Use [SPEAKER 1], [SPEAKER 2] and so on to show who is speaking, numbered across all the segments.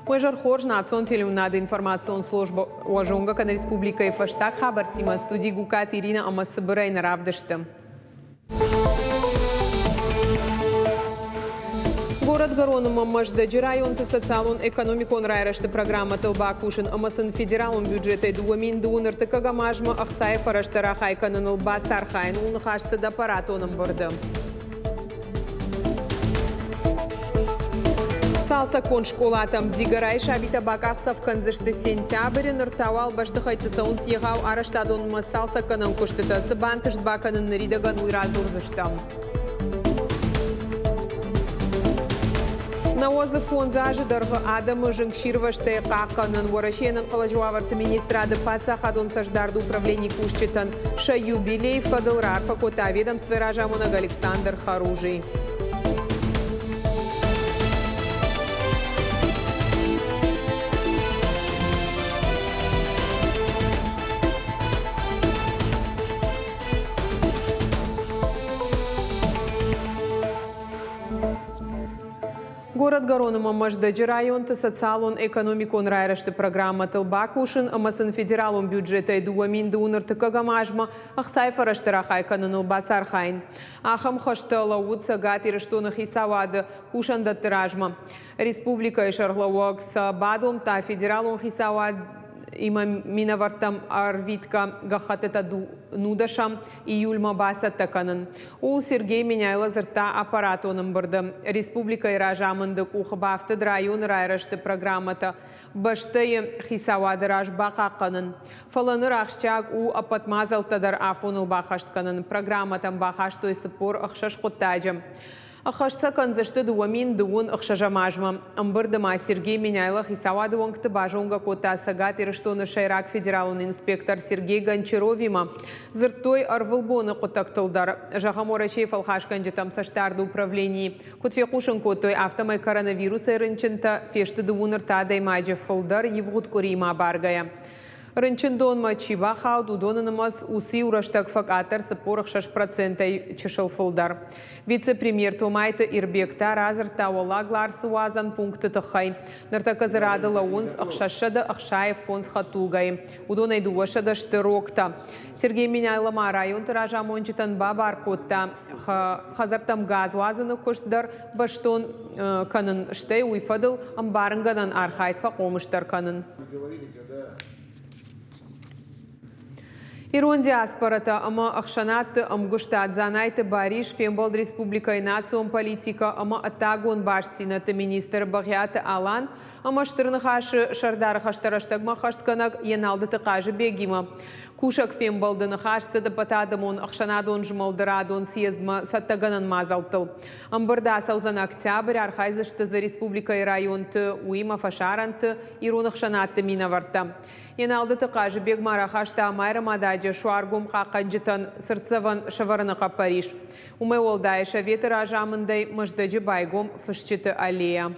[SPEAKER 1] Уӕ зӕр хорз, национ телеуынынады информацион службӕ уӕ зонгӕ кӕны республикӕйы фӕстаг хабӕрттимӕ студи Гукаты Ирина ӕмӕ цыбырӕй нӕ равдысты. Горӕтгӕрон ӕмӕ Мӕздӕджы районты социалон-экономикон райрӕзты программӕтыл бакусын ӕмӕ сын федералон бюджетӕй 2023 азмӕ ӕхцайы фӕрӕзтӕ рахай кӕныныл бацархайын, ууыл ныхас цыд аппаратон ӕмбырды. Цалцӕггонд скъолатӕм Дигорайы сабитӕ бакъахдзӕф кӕндзысты сентябры. Ныр та уал бӕстыхӕйтты цӕуынц егъау арӕзтадонмӕ цалцӕггӕнӕн куыстытӕ. Цы бантыст бакӕнын ныридӕгӕн, уый радзурдзыстӕм. 95 азы дӕргъы адӕмы зынгсирвӕзтӕй хъахъхъӕнын Уӕрӕсейы ӕнӕнхъӕлӕджы уавӕрты министрады паддзахадон цӕстдарды управленийы кусджытӕн сӕ юбилейы фӕдыл раарфӕ кодта ведомствойы разамонӕг Александр Харужий. Горӕтгӕрон ӕмӕ Мӕздӕджы районты социалон-экономикон райрӕзты программӕтыл бакусын ӕмӕ сын федералон бюджетӕй 2023 азмӕ ӕхцайы фӕрӕзтӕ рахай кӕныныл бацархайын. Ахӕм хӕстӕ лӕууыд Цӕгат Ирыстоны хицауады кусӕндӕтты размӕ. Республикӕйы сӕргълӕууӕг сӕ бадомдта федералон хицауадимӕ минӕвӕрттӕм ӕрвитгӕ гӕххӕттытӕ нудӕсӕм июльмӕ бацӕттӕ кӕнын. Ууыл Сергей Меняйло дзырдта аппаратон ӕмбырды. Республикӕйы разамынды къухы бафтыд районы райрӕзты программӕтӕ бӕстӕйы хицауады раз бахъахъхъӕнын. Фӕлӕ ныр ахсджиаг у ӕппӕт мадзӕлттӕ дӕр афоныл баххӕст кӕнын. Программӕтӕм бахастой 46 хъуыддаджы. Ӕххӕст сӕ кӕндзысты 2026 азмӕ. Ӕмбырды ма Сергей Меняйло хицауады уӕнгты базонгӕ кодта Цӕгат Ирыстоны сӕйраг федералон инспектор Сергей Гончаровимӕ. Дзырдтой ӕрвылбоны хъуыддӕгтыл дӕр. Зӕгъӕм, Уӕрӕсейы фӕлхасгӕнджытӕм цӕстдарды управленийы куыд фехъусын кодтой, афтӕмӕй коронавирусӕй рынчынтӕ фесты 23 адӕймаджы фылдӕр ивгъуыд къуыриимӕ абаргӕйӕ. Рынчындонмӕ чи бахауд, уыдоны нымӕц уыцы-иу рӕстӕг фӕкъаддӕр 46 процентӕй чысыл фылдӕр. Вице-премьер Томайты Ирбег та радзырдта Уӕллаг Ларсы уадзӕн пункты тыххӕй. Ныртӕккӕ дзы рады лӕууынц 665 хӕдтулгӕйы. Уыдонӕй 200 сты рогтӕ. Сергей Меняйло ма районты разамонджытӕн бабар кодта хӕдзӕрттӕм газ уадзыны куыст дӕр бӕстон кӕнын, стӕй уый фӕдыл ӕмбарынгӕнӕн архайд фӕхъомысдӕр кӕнын. Ирон диаспорӕтӕ ӕмӕ ӕхсӕнадты ӕмгуыстад Дзанайты Барис фембӕлд республикӕйы национ политикӕ ӕмӕ ӕддагон бастдзинӕдты министр Бӕгъиаты Алан ӕмӕ Стыр Ныхасы сӕрдары хӕстӕ рӕстӕгмӕ хӕстгӕнӕг Еналдыты Хъазыбегимӕ. Кусӕг фембӕлды ныхас цыд ӕппӕтадӕмон ӕхсӕнадон змӕлды радон съездмӕ цӕттӕгӕнӕн мадзӕлттыл. Ӕмбырд ацӕудзӕн октябрь, архайдзысты дзы республикӕйы районты, уыимӕ фӕсарӕнты ирон ӕхсӕнадты минӕвӕрттӕ. Еналдыты Хъазыбег ма рахаста Майрӕмададжы суаргом хъахъхъӕнджытӕн цыртдзӕвӕн сӕвӕрыны хъӕппӕрис. Уымӕй уӕлдай Советы разамындӕй Мӕздӕджы байгом фысджыты аллея.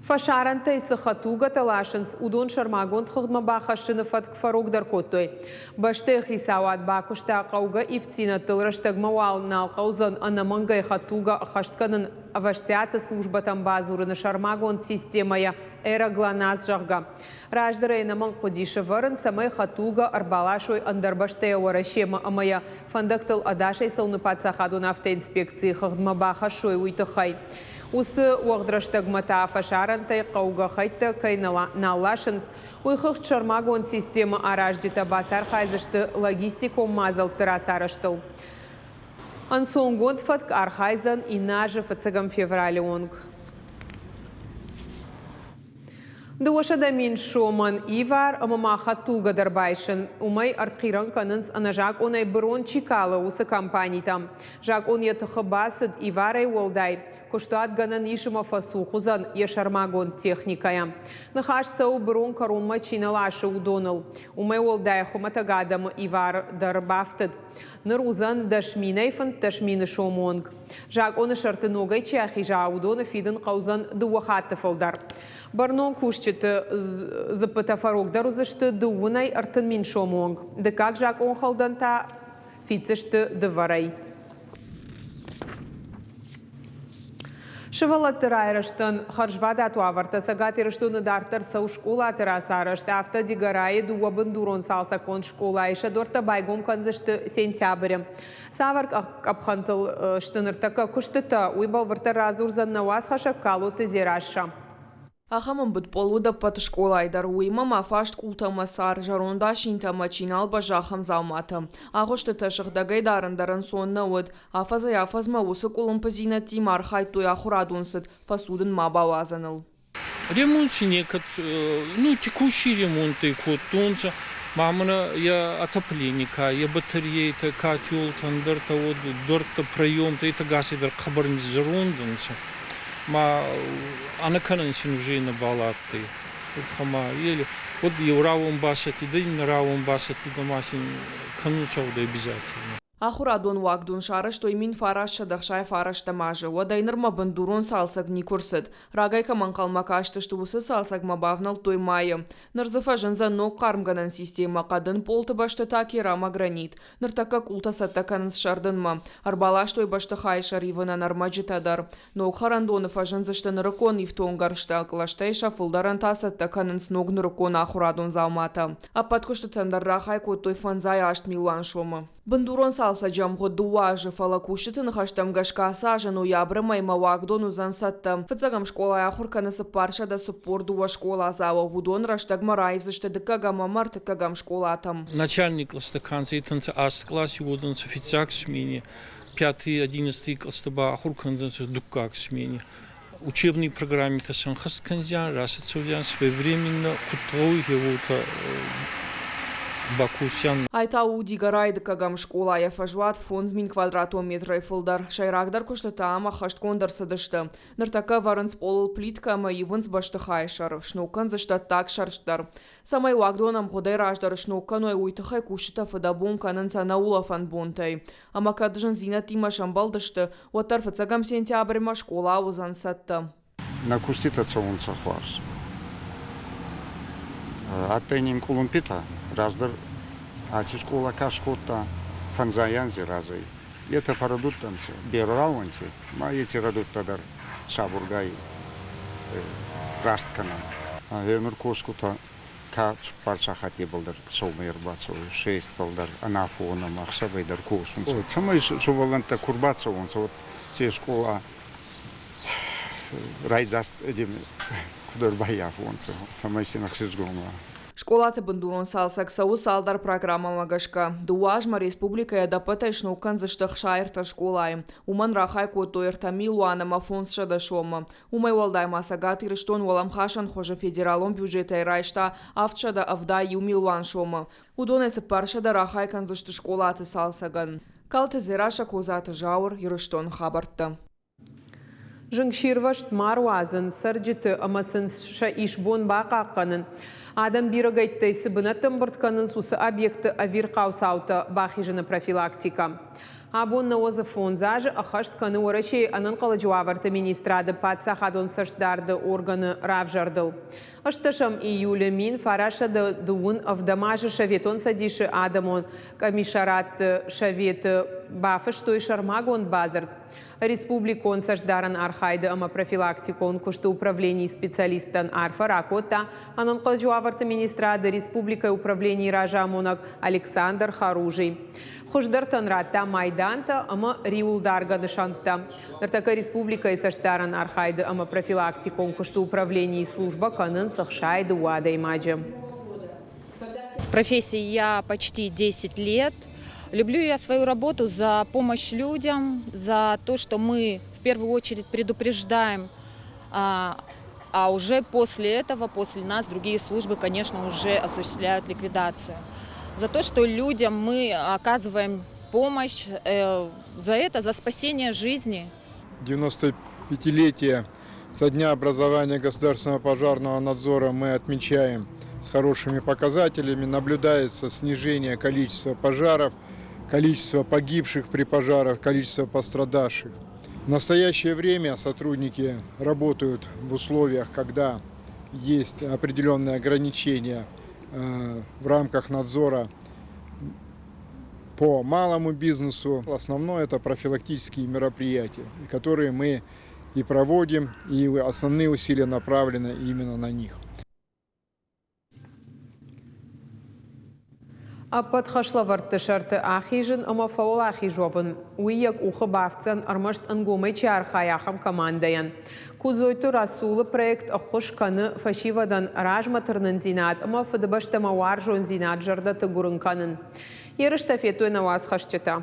[SPEAKER 1] Фӕсарӕнтӕй цы хӕдтулгӕтӕ ласынц, уыдон сӕрмагонд хыгъдмӕ бахӕссыны фӕтк фӕрогдӕр кодтой. Бӕстӕйы хицауад бакуыста хъӕугӕ ивддзинӕдтыл рӕстӕгмӕ уал нал хъӕудзӕн ӕнӕмӕнгӕй хӕдтулгӕ ӕххӕст кӕнын ӕвӕстиаты службӕтӕм бадзурыны сӕрмагонд системӕйӕ «Эроглонасс», зӕгъгӕ. Раздӕр ӕй ӕнӕмӕнг хъуыди сӕвӕрын, цӕмӕй хӕдтулгӕ ӕрбаласой ӕндӕр бӕстӕйӕ Уӕрӕсемӕ ӕмӕ йӕ фӕндӕгтыл ӕдасӕй цӕуыны паддзахадон автоинспекцийы хыгъдмӕ бахӕссой, уый тыххӕй. Уыцы уӕгъд рӕстӕгмӕ та фӕсарӕнтӕй хъӕугӕ хӕйттӕ кӕй нал ласынц, уый хыгъд сӕрмагонд системӕ аразджытӕ бацархайдзысты логистикон мадзӕлтты рацарӕзтыл. Ӕнцонгонд фӕтк архайдзӕн иннӕ азы фыццӕгӕм февралы онг. 200 000 сомӕн ивар ӕмӕ ма хӕдтулгӕ дӕр байсын. Уымӕй ӕртхъирӕн кӕнынц ӕнӕзакъонӕй бырон чи калы, уыцы компанитӕм. Закъон йӕ тыхы бацыд, иварӕй уӕлдай, куыстуат гӕнӕн ис ӕмӕ фӕцух уыдзӕн йӕ сӕрмагонд техникӕйӕ. Ныхас цӕуы бырон кӕронмӕ чи нӕ ласы, уыдоныл. Уымӕй уӕлдай хуымӕтӕг адӕмы ивар дӕр бафтыд. Ныр уыдзӕн 10 000-ӕй 15 000 сомы онг. Закъоны сӕрты ногӕй чи ахиза, уыдоны фидын хъӕудзӕн дыууӕ хатты фылдӕр. Бӕрнон кусджыты дзыппытӕ фӕрогдӕр уыдзысты дыууынӕй 30 000 сомы онг. Дыккаг закъонхӕлдӕн та фиддзысты дывӕрӕй. Сывӕллӕтты райрӕзтӕн хӕрзвадат уавӕртӕ. Цӕгат Ирыстоны дарддӕр цӕуы скъолаты рацарӕзт. Афтӕ Дигорайы дыууӕ бындурон цалцӕггонд скъолайы сӕ дуӕрттӕ байгом кӕндзысты сентябры. Цавӕр къӕпхӕнтыл сты ныртӕккӕ куыстытӕ, уый бӕлвырддӕр радзурдзӕн нӕ уацхӕссӕг Калоты Дзерассӕ.
[SPEAKER 2] Ахӕм ӕмбыд пъол уыд ӕппӕт скъолайы дӕр, уыимӕ ма фаст къултӕ ӕмӕ цар, зӕронд асинтӕ ӕмӕ чи нал бӕззы, ахӕм дзауматӕ. Агъуыстытӕ сыгъдӕгӕй дарын дӕр ӕнцон нӕ уыд. Афӕдзӕй-афӕдзмӕ уыцы къуылымпыдзинӕдтимӕ архайдтой ахуырадон цыд фӕцудын ма бауадзыныл.
[SPEAKER 3] Ремонт си некӕд, ну, текущий ремонттӕй кодтонцӕ. Ма мӕнӕ йӕ отопление ка, йӕ батарейтӕ, котелтӕ, ӕндӕртӕ уод, дуӕрттӕ, проемтӕ, етӕ гасӕй дӕр хъӕбӕр низзӕронд ӕнцӕ. Ма ӕнӕкӕнӕн син уже нӕбал адтӕй. Ма еле вот еу рауӕн басӕттидӕ, иннӕ рауӕн басӕттидӕ, ма син кӕнун сӕгъдӕй обязательно.
[SPEAKER 2] Ахуырадон уагдон сарӕзтой 1969 азы, уӕдӕй нырмӕ бындурон цалцӕг никуы рцыд. Рагӕй кӕм ӕнхъӕлмӕ кастысты, уыцы цалцӕгмӕ бавнӕлдтой майы. Ныр дзы фӕзындзӕн ног хъармгӕнӕн системӕ, хъӕдын пъолты бӕсты та керамогранит. Ныртӕккӕ къултӕ цӕттӕ кӕнынц сӕрдынмӕ. Ӕрбаластой бӕстыхайы сӕривынӕн ӕрмӕджытӕ дӕр. Ног хӕрӕндоны фӕзындзысты нырыккон ифтонггӕрзтӕ, кълӕстӕй сӕ фылдӕрӕн та цӕттӕ кӕнынц ног нырыккон ахуырадон дзауматӕ. Ӕппӕт куыстытӕн дӕр рахай кодтой 58 милуан сомы. Бындурон цалцӕджы ӕмгъуыд дыууӕ азы, фӕлӕ кусджыты ныхӕстӕм гӕсгӕ ацы азы ноябры мӕймӕ уагдон уыдзӕн цӕттӕ. Фыццӕгӕм скъолайы ахуыр кӕны 442 скъоладзауы. Уыдон рӕстӕгмӕ раивдзысты дыккӕгӕм ӕмӕ ӕртыккӕгӕм скъолатӕм.
[SPEAKER 3] Начальный кълӕсты кӕнцӕйтӕнцӕ аст къласи уодзӕнцӕ фиццаг смени, пятый, одиннадцатый кълӕсты ба ахур кӕндзӕнцӕ дуккаг смени. Учебный программитӕ сӕнхӕст кӕндзиан, рацӕудзиан своевременно, куд гъӕуй, уотӕ бакусиан.
[SPEAKER 2] Ай та у Дигорайы дыккӕгӕм скъола, йӕ фӕзуат 5000 квадратон метрӕй фылдӕр. Сӕйрагдӕр куыстытӕ ам ӕххӕстгонд ӕрцыдысты. Ныртӕккӕ ӕвӕрынц пъолыл плиткӕ ӕмӕ ивынц бӕстыхайы сӕр, сног кӕндзысты ӕддаг сӕрст дӕр. Цӕмӕй уагдон ӕмгъуыдӕй раздӕр сног кӕной, уый тыххӕй кусджытӕ фыдӕбон кӕнынц ӕнӕулӕфӕн бонтӕй. Ӕмӕ кӕд зындзинӕдтимӕ сӕмбӕлдысты, уӕддӕр фыццӕгӕм сентябрьмӕ скъола уыдзӕн цӕттӕ.
[SPEAKER 4] Нӕ куститӕ цӕунцӕ хуарз. Адтӕй нин къулумпитӕ, раздӕр аци скъола ка скодта фӕндзай анзи разӕй, етӕ фӕрӕдудтӕнцӕ берӕ рауӕнти, ма еци рӕдудтӕ дӕр сабургай раст кӕнӕн. Гъенур косгутӕ ка цуппар сахаттебӕл дӕр сӕумӕй ӕрбацӕуй, шестбӕл дӕр ӕнафонӕмӕ, ӕхсӕвӕй дӕр косунцӕ. Цӕмӕй сувӕллӕнттӕ ку рбацӕуонцӕ, уӕд се скъола райдзаст куд ӕрбаййафонцӕ, цӕмӕй син ӕхсидзгон уа.
[SPEAKER 2] Скъолаты бындурон цалцӕг цӕуы цалдӕр программӕмӕ гӕсгӕ. Дыууӕ азмӕ республикӕйы ӕдӕппӕтӕй сног кӕндзысты 63 скъолайы. Уымӕн рахай кодтой 3 500 сомы. Уымӕй уӕлдай ма Цӕгат Ирыстон уӕлӕмхасӕн хуызы федералон бюджетӕй райста 771 милуан сомы. Уыдонӕй 400 рахай кӕндзысты скъолаты цалцӕгӕн. Калты Дзерассӕ, Козаты Зауыр, Ирыстоны хабӕрттӕ.
[SPEAKER 1] Зынгсирвӕзт ма руадзын, цӕрджыты ӕмӕ сын сӕ исбон бахъахъхъӕнын. Адӕм бирӕгӕйттӕй цы бынӕтты ӕмбырд кӕнынц, уыцы объектты ӕвирхъау цаутӕ бахизыны профилактикӕ. Абон 95 азы ӕххӕст кӕны Уӕрӕсейы ӕнӕнхъӕлӕджы уавӕрты министрады паддзахадон цӕстдарды органы равзӕрдыл. 18 июлы 1927 азы Советон Цӕдисы адӕмон комиссарадты советы бафыстой сӕрмагонд бадзырд. Республикон цӕстдарӕн архайды ӕмӕ профилактикон куысты управленийы специалисттӕн арфӕ ракодта ӕнӕнхъӕлӕджы уавӕрты министрады республикӕйы управленийы разамонӕг Александр Харужий. Хуыздӕртӕн радта майдантӕ ӕмӕ риуылдаргӕ нысӕнттӕ. Ныртӕккӕ республикӕйы цӕстдарӕн архайды ӕмӕ профилактикон куысты управленийы службӕ кӕнынц 62 адӕймаджы.
[SPEAKER 5] В профессии я почти 10 лет. Люблю я свою работу за помощь людям, за то, что мы в первую очередь предупреждаем, а уже после этого, после нас, другие службы, конечно, уже осуществляют ликвидацию. За то, что людям мы оказываем помощь, за это, за спасение жизни.
[SPEAKER 6] 95-летие со дня образования Государственного пожарного надзора мы отмечаем с хорошими показателями. Наблюдается снижение количества пожаров, количество погибших при пожарах, количество пострадавших. В настоящее время сотрудники работают в условиях, когда есть определенные ограничения в рамках надзора по малому бизнесу. Основное — это профилактические мероприятия, которые мы и проводим, и основные усилия направлены именно на них.
[SPEAKER 1] Ӕппӕт хӕслӕвӕрдты сӕрты ахизын ӕмӕ фӕуӕлахиз уӕвын, уый йӕ къухы бафтдзӕн ӕрмӕст ӕнгомӕй чи архайы, ахӕм командӕйӕн. Кудзойты Расулы проект ӕххуыс кӕны фӕсивӕдӕн размӕ тырнындзинад ӕмӕ Фыдыбӕстӕмӕ уарзондзинад зӕрдӕты гуырын кӕнын. Ерыстӕ федтой нӕ уацхӕсджытӕ.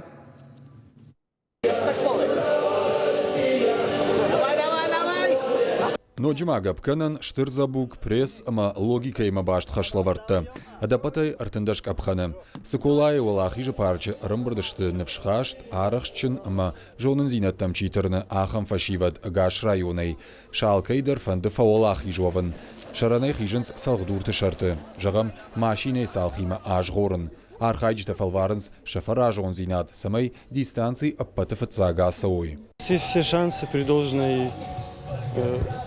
[SPEAKER 7] Ноджы ма гӕппгӕнӕн, стыр дзӕбуг, пресс ӕмӕ логикӕимӕ баст хӕслӕвӕрдтӕ. Ӕдӕппӕтӕй 13 къӕпхӕны. Цыколайы Уӕлахизы парчы ӕрӕмбырд сты ныфсхаст, арӕхстджын ӕмӕ зонындзинӕдтӕм чи тырны, ахӕм фӕсивӕд ӕгас районӕй. Сӕ алкӕй дӕр фӕнды фӕуӕлахиз уӕвын. Сӕрӕнӕй хизынц цӕлхдурты сӕрты. Зӕгъӕм, машинӕйы цалхимӕ азгъорын. Архайджытӕ фӕлварынц сӕ фӕразондзинад, цӕмӕй дистанци ӕппӕты фыццаг ацӕуой.
[SPEAKER 8] Есть все шансы при, должной,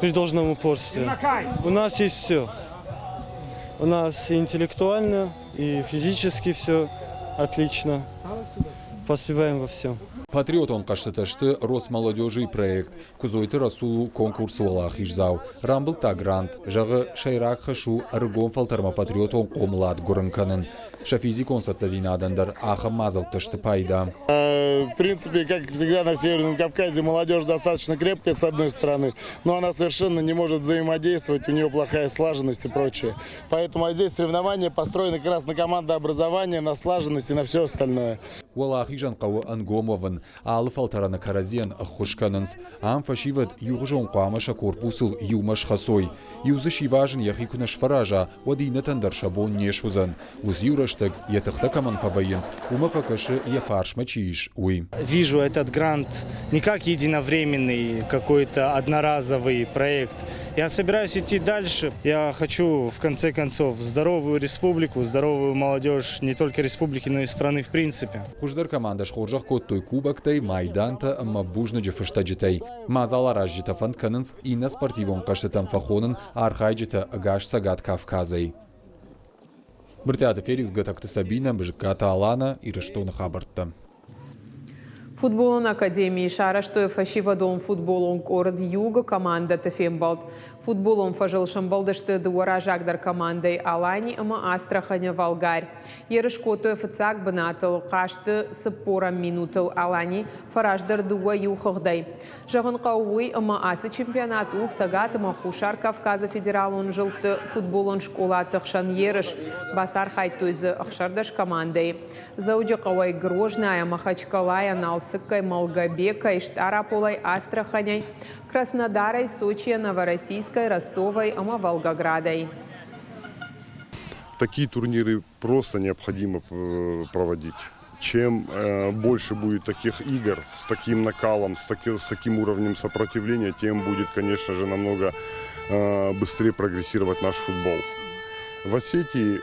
[SPEAKER 8] при должном упорстве. У нас есть все. У нас и интеллектуально, и физически все отлично. Поспеваем во всем.
[SPEAKER 7] Патриотон хъӕзтытӕ сты Росмолодежи проект. Куыдзойты Расул у конкурсы уӕлахиздзау. Рамбылдта грант. Зӕгъы, сӕйраг хӕс у ӕрыгон фӕлтӕрмӕ патриотон хъомылад гуырын кӕнын. Сӕ физикон цӕттӕдзинадӕн дӕр ахӕм мадзӕлттӕ сты пайда.
[SPEAKER 9] В принципе, как всегда на Северном Кавказе, молодежь достаточно крепкая, с одной стороны, но она совершенно не может взаимодействовать, у нее плохая слаженность и прочее. Поэтому а здесь соревнования построены как раз на командообразование, на слаженность и на все остальное.
[SPEAKER 7] Уӕлахизӕн хъӕуы ӕнгом уӕвын, алы фӕлтӕрӕны кӕрӕдзийӕн ӕххуыс кӕнынц. Ам фӕсивӕд иугъуызон хъуамӕ сӕ корпусыл иумӕ схӕцой. Иу дзы сивазын йӕхи куы нӕ сфӕраза, уӕд иннӕтӕн дӕр сӕ бон не суыдзӕн. Уыцы иу рӕстӕг йӕ тыхтӕ кӕмӕн фӕвӕййынц, уымӕ фӕкӕсы, йӕ фарсмӕ чи ис, уый.
[SPEAKER 8] Вижу этот грант не как единовременный какой-то одноразовый проект. Я собираюсь идти дальше. Я хочу, в конце концов, здоровую республику, здоровую молодежь не только республики, но и страны в принципе.
[SPEAKER 7] Хуыздӕр командӕ схорзӕх кодтой кубоктӕй, майдантӕ ӕмӕ бузныджы фыстӕджытӕй. Мадзаларазджытӕ фӕнд кӕнынц иннӕ спортивон хъӕзтытӕм фӕхонын архайджытӕ ӕгас Цӕгат Кавказӕй. Брытъиаты Феликс, Гӕтӕгты Сабинӕ, Бызыккаты Алана, Ирыстоны хабӕрттӕ.
[SPEAKER 1] Футболон академийы сарӕзтой фӕсивӕдон футболон къорд Юг-ы командӕты фембӕлд. Футболон фӕзыл сӕмбӕлдысты дыууӕ раззагдӕр командӕйы Алани ӕмӕ Астраханы Волгарь. Ерыс кодтой фыццаг бынатыл хъазты цыппорӕм минутыл Алани фӕраздӕр дыууӕ иу хыгъдӕй. Зӕгъын хъӕуы уый, ӕмӕ ацы чемпионат у Цӕгат ӕмӕ Хуссар Кавказы федералон зылдты футболон скъолаты хсӕн ерыс. Бацархайдтой дзы 16 командӕйы. Дзӕуджыхъӕуӕй Грознайӕ, Махачкалайӕ, Налцыккӕй, Малгобекӕй, Стъараполӕй, Астраханӕй, Краснодарӕй, Сочийӕ, Новороссийскӕй, Ростовӕй ӕмӕ Волгоградӕй.
[SPEAKER 10] Такие турниры просто необходимо проводить. Чем больше будет таких игр с таким накалом, с таким уровнем сопротивления, тем будет, конечно же, намного быстрее прогрессировать наш футбол. В Осетии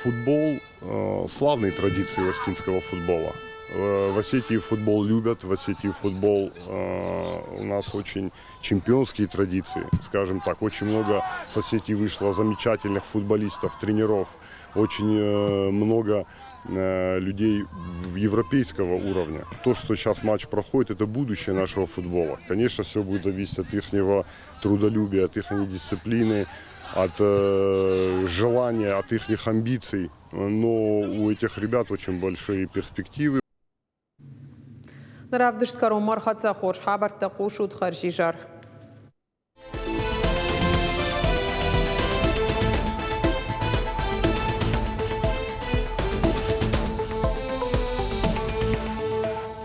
[SPEAKER 10] футбол славные традиции осетинского футбола. В Осетии футбол любят, в Осетии футбол у нас очень чемпионские традиции, скажем так. Очень много с Осетии вышло замечательных футболистов, тренеров, очень много людей европейского уровня. То, что сейчас матч проходит, это будущее нашего футбола. Конечно, все будет зависеть от их трудолюбия, от их дисциплины, от желания, от их амбиций. Но у этих ребят очень большие перспективы.
[SPEAKER 1] Нӕ равдыст кӕронмӕ ӕрхӕццӕ хорз хабӕрттӕ хъусут хӕрзизӕр.